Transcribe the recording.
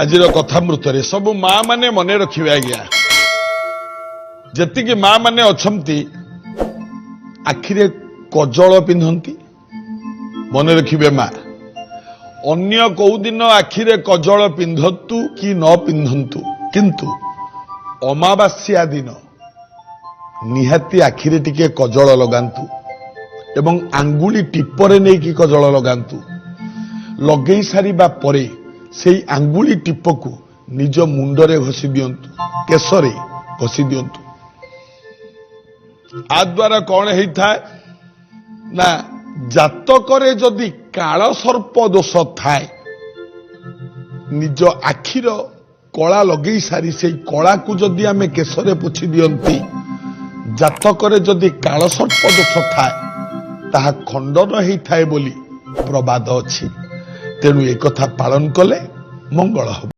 ଆଜିର କଥାମୃତରେ ସବୁ ମା ମାନେ ମନେ ରଖିବେ ଆଜ୍ଞା, ଯେତିକି ମା ମାନେ ଅଛନ୍ତି, ଆଖିରେ କଜଳ ପିନ୍ଧନ୍ତି, ମନେ ରଖିବେ ମା, ଅନ୍ୟ କୋଉ ଦିନ ଆଖିରେ କଜଳ ପିନ୍ଧନ୍ତୁ କି ନ ପିନ୍ଧନ୍ତୁ, କିନ୍ତୁ ଅମାବାସ୍ୟା ଦିନ ନିହାତି ଆଖିରେ ଟିକେ କଜଳ ଲଗାନ୍ତୁ ଏବଂ ଆଙ୍ଗୁଳି ଟିପରେ ନେଇକି କଜଳ ଲଗାନ୍ତୁ। ଲଗେଇ ସାରିବା ପରେ ସେଇ ଆଙ୍ଗୁଳି ଟିପକୁ ନିଜ ମୁଣ୍ଡରେ ଘଷି ଦିଅନ୍ତୁ, କେଶରେ ଘଷି ଦିଅନ୍ତୁ। ଆ ଦ୍ୱାରା କଣ ହେଇଥାଏ ନା, ଜାତକରେ ଯଦି କାଳ ସର୍ପ ଦୋଷ ଥାଏ, ନିଜ ଆଖିର କଳା ଲଗେଇ ସାରି ସେଇ କଳାକୁ ଯଦି ଆମେ କେଶରେ ପୋଛି ଦିଅନ୍ତି, ଜାତକରେ ଯଦି କାଳ ସର୍ପ ଦୋଷ ଥାଏ, ତାହା ଖଣ୍ଡନ ହେଇଥାଏ ବୋଲି ପ୍ରବାଦ ଅଛି। ତେଣୁ ଏକଥା ପାଳନ କଲେ ମଙ୍ଗଳ ହେବ।